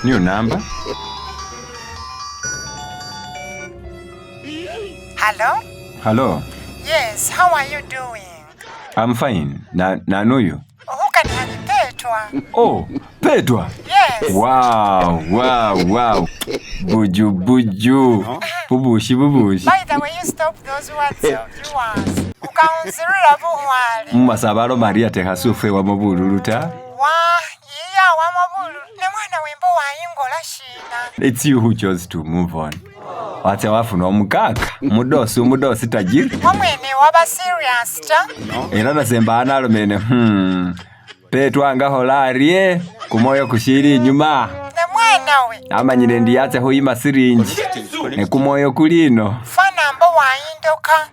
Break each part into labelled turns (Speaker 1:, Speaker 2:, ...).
Speaker 1: New number.
Speaker 2: Hello?
Speaker 1: Hello.
Speaker 2: Yes, how are you doing?
Speaker 1: I'm fine. Na nanuyu.
Speaker 2: Uhukanihani Petwa.
Speaker 1: Oh, Petwa.
Speaker 2: Yes.
Speaker 1: Wow, wow, wow. Buju buju. Bubushi bubushi.
Speaker 2: By the way, you stop those words of yours. Ukaunzirira buhwali.
Speaker 1: Mumasabalo Maria tekhasufe wamo bululu ta.
Speaker 2: Wa, yiya wamabulu. Ne mwana wembo wayingola shina.
Speaker 1: It's you who chose to move on. Watse wafuna omukaka. Mudosi umudosi tajiri.
Speaker 2: Wamwene waba serious ta.
Speaker 1: Era nasemba analomene. Petwa ngakhola arye. Kumoyo kushili inyuma.
Speaker 2: Ne mwana we.
Speaker 1: Amanyile ndi yatse khuyima sirinji. Ne kumoyo kulino.
Speaker 2: Fana mbo wayindoka.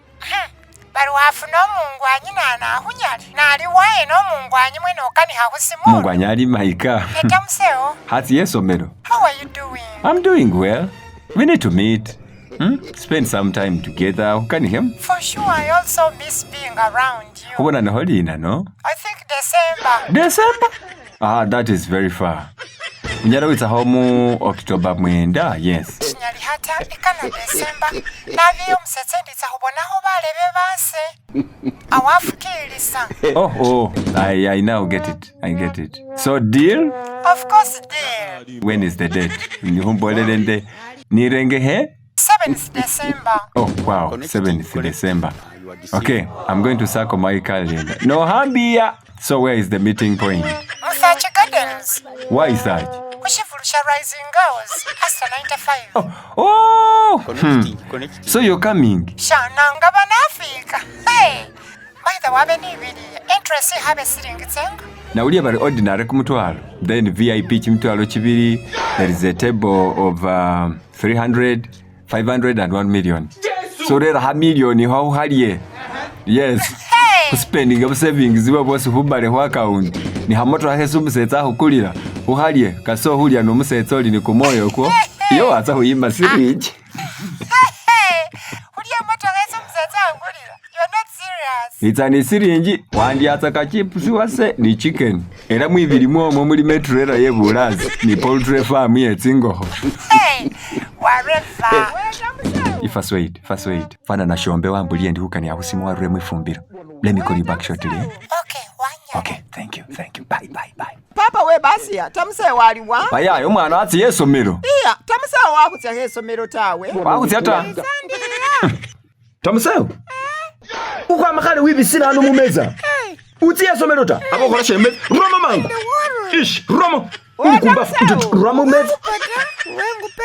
Speaker 2: Bali wafuna omungwanyi nana akhunyali. Nali waye n'omungwanyi mwene okanikha khusimulu.
Speaker 1: Mungwanyi ali maika.
Speaker 2: Eta museo,
Speaker 1: Hatsi yesomelo.
Speaker 2: how are you doing?
Speaker 1: I'm doing well. We need to meet. Spend some time together. Ukanihem.
Speaker 2: For sure, I also miss being around you.
Speaker 1: Khubona niho lina no?
Speaker 2: I think December.
Speaker 1: December? Ah, that is very far. Unyala witsakho mu October mwenda, yes.
Speaker 2: Shinyali hata ikana December. Nabiyo omusetse nditsa khubonakho balebe base. Awafukilisa.
Speaker 1: Oh, I now get it. I get it. So deal?
Speaker 2: Of course, deal.
Speaker 1: When is the date? Nikhumbolele nde nirengehe?
Speaker 2: 7th December.
Speaker 1: Oh, wow, 7th December. Okay, I'm going to circle my calendar. No hambia. So where is the meeting point?
Speaker 2: Muthachi Gardens.
Speaker 1: Why is that?
Speaker 2: Khushifulu sha Rising Girls. Asta 95.
Speaker 1: Oh. So you're coming?
Speaker 2: Shananga banafika. Hey. By the way, nibiliye. Entrance habe silingi tsenga.
Speaker 1: Nawulya bari ordinary kumutwalo. Then VIP chimitwalo chibili. There is a table of 300, 500 and 1 million. So rera ha million ho halye. Yes.
Speaker 2: Hey.
Speaker 1: Kuspendinga bu savings bwo bwosi khubale khu account. Ni hamotoka khesi umusetsa akhukulila ukhalye kase khulya nomusetsa oli ni kumoyo kwo iyo watsa khuyima sirinji.
Speaker 2: Hey. Khulya emotoka esi omusetsa angulila. You're not serious.
Speaker 1: Itsa ni sirinji wandyatsa kachipusi wase ni chicken. Era mwibili mwomwo mulimo etrela ye bulazi ni poultry farm ye tsingokho.
Speaker 2: Hey. Wareva.
Speaker 1: First wait, first wait. Fana na shombe wambuliye ndi khukania khusimu warure mwifumbilo. Let me call you back shortly. Eh?
Speaker 2: Okay, wanyala.
Speaker 1: Okay, thank you, thank you. Bye, bye, bye.
Speaker 3: Papa we basiya tamusewo aliwa?
Speaker 1: Bayayo umwana watsiye esomelo.
Speaker 3: Iya, tamusewo wakhutsya esomelo tawe.
Speaker 1: Wakhutsa ta.
Speaker 4: Tamusewo ukhwama khale wibisile ano mumeza utsiye esomelo ta aba ukhola shemeza rwamo mangu ish rwamo ulikumbafu rwamo meza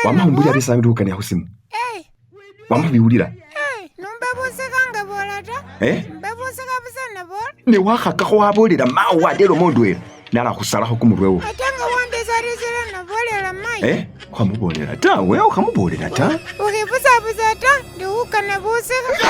Speaker 4: wamahumbulila bisambi ukhukania khusimu wamabiwulila newakhakakho wabolela mawo wadela omundu ela nalakhusalakho kumurwewo
Speaker 2: Atanga wandesarisire nabolela mai.
Speaker 4: ukhamubolela tawe ukhamubolela ta
Speaker 2: Ukhibusabusa ta ndikhukana busikha.